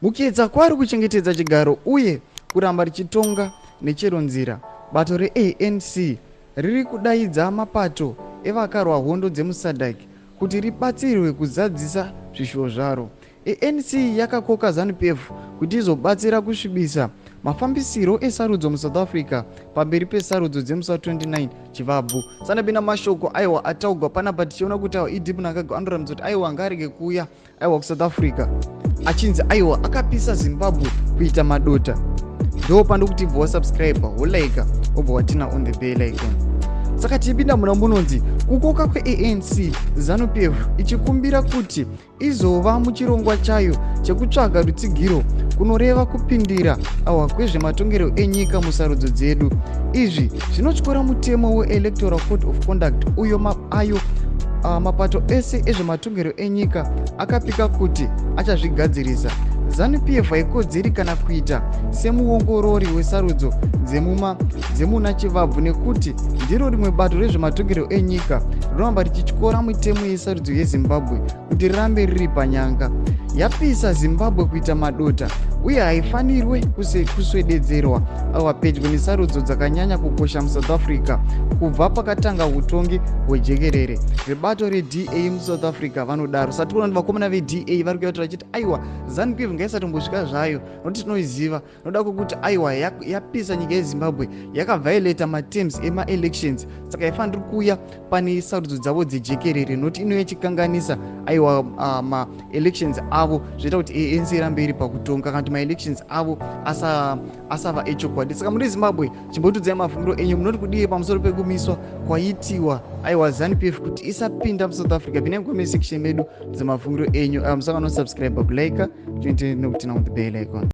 Mukuedza kwaro kuchengetedza chigaro uye kuramba richitonga nechero nzira, bato reANC riri kudaidza mapato evakarwa hondo dzemuSADC kuti ribatsirwe kuzadzisa zvishuwo zvaro. ANC yakakoka Zanu-PF kuti izobatsira kusvibisa mafambisirwo esarudzo muSouth Africa pamberi pesarudzo dzemusi wa 29 Chivabvu. Sanapinda mashoko aiwa ataugwa panapa, tichiona kuti aiwa ED Mnangagwa anorambidza kuti aiwa ngaarege kuuya aiwa kuSouth Africa, achinzi aiwa akapisa Zimbabwe kuita madota. Ndo pandokuti ibva wasubscribe, wolike, wobva waturn on the bell icon. Saka tichipinda muna munonzi kukoka kweANC ZANU-PF ichikumbira kuti izova muchirongwa chayo chekutsvaga rutsigiro kunoreva kupindira awa kwezvematongero enyika musarudzo dzedu. Izvi zvinotyora mutemo weElectoral Code of Conduct uyo ayo mapato ese ezvematongero enyika akapika kuti achazvigadzirisa. ZANU-PF haikodzeri kana kuita semuongorori wesarudzo dzemuna Chivabvu, nekuti ndiro rimwe bato rezvematongero enyika rinoramba richityora mitemo yesarudzo yeZimbabwe kuti rirambe riri panyanga. Yapisa Zimbabwe kuita madota uye haifanirwe kuswededzerwa awa pedyo nesarudzo dzakanyanya kukosha muSouth Africa kubva pakatanga utongi hwejekerere vebato reDA muSouth Africa, vanodaro. Sati kuona kuti vakomana veDA vari kuya kuti vachiti aiwa, ZANU-PF ngaisatombosvika zvayo, nokuti tinoiziva noda kwekuti aiwa yapisa nyika yeZimbabwe, yakaviolata materms emaelections, saka haifaniri kuuya pane sarudzo dzavo dzejekerere, nokuti inouya ichikanganisa aiwa maelections avo, zvoita kuti ANC irambe iri pakutonga kana kuti maelections avo asava echokwadi. Saka muri Zimbabwe, chimbotudzai mafungiro enyu. Munoti kudii pamusoro pekumiswa kwaitiwa aiwa ZANU-PF kuti isapinda muSouth Africa? Pinai mucomment section medu dzemafungiro enyu. Musakanganwa kusubscribe, kulike, nekuturn on the bell icon.